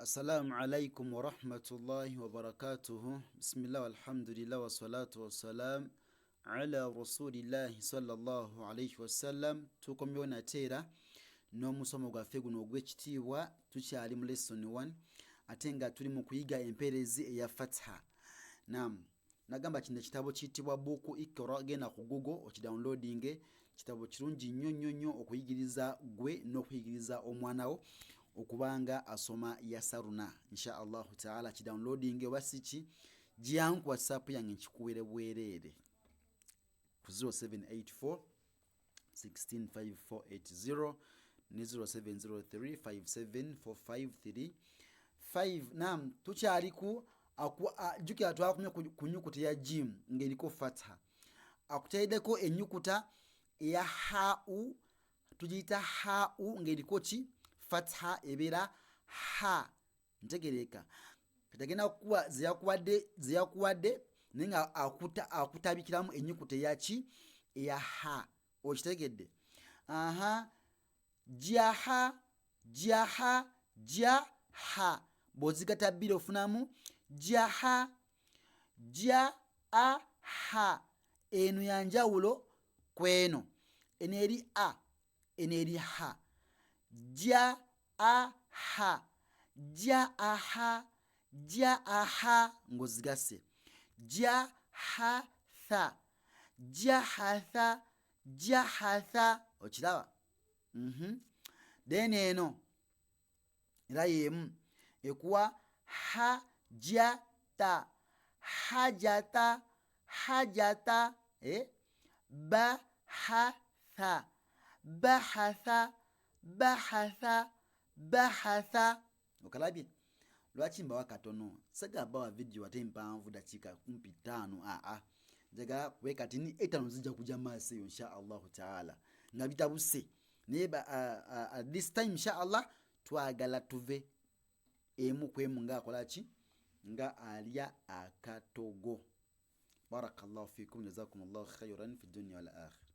Assalamu alaikum warahmatullahi wabarakatuhu. Bismillah walhamdulillah wassalatu wassalam ala rasulillahi sallallahu alaihi wasallam. Tukomyewo nate era n'omusomo gwaffe guno ogw'ekitiibwa. Tukyali mu lesson 1 ate nga tuli mu kuyiga empeerezi eya fatha. Nam nagamba kino ekitabo kiyitibwa Buku Ikra. Genda ku Google okidownloadinge. Kitabo kirungi nnyo nnyo nnyo okuyigiriza gwe n'okuyigiriza omwana wo okubanga asoma yasaruna insha Allahu taala. Kidownloadinge oba siki jangu ku WhatsApp yange nkikuwere bwereere ku 0784 165480 ne 0703 57453 5. Nam tukyali ku jjukira twakumye ku nyukuta eya jim ng'eriko fatha. Akuteereddeko ennyukuta eya hau, tugiyita hau ng'eriko ki? Fatha, ebeera ha. Ntegereka kati agenda kukuwa zeyakuwadde naye nga akutabikiramu ennyukuta eyaki? Eya ha. Okitegedde? Aha, jaha, jaha, jaha. Bw'ozigata bbiri ofunamu jaha, ja a ha. Eno yanjawulo kweno, eno eri a, eno eri ha. Ja a ha, ja aha, ja aha. Ng'ozigase ja ha tha, jahatha, jahatha. Okiraba? Then eno era yemu ekuwa hajata, hajata, hajata, eh? Bahatha, bahatha, bahatha, bahatha. Okalabye lwaki mbawa katono? Sagala bawa vidiyo ate mpanvu, dakiika kumpi 5. Aa, njagala kube kati ni 5 zijja kujja maaso eyo insha Allahu taala nga bitabuse, naye this time insha Allah twagala tuve emu kwemu ngaakola ki? Nga alya akatogo. Barakallahu fikum, jazakum llahu khairan fi dunia wal akhira.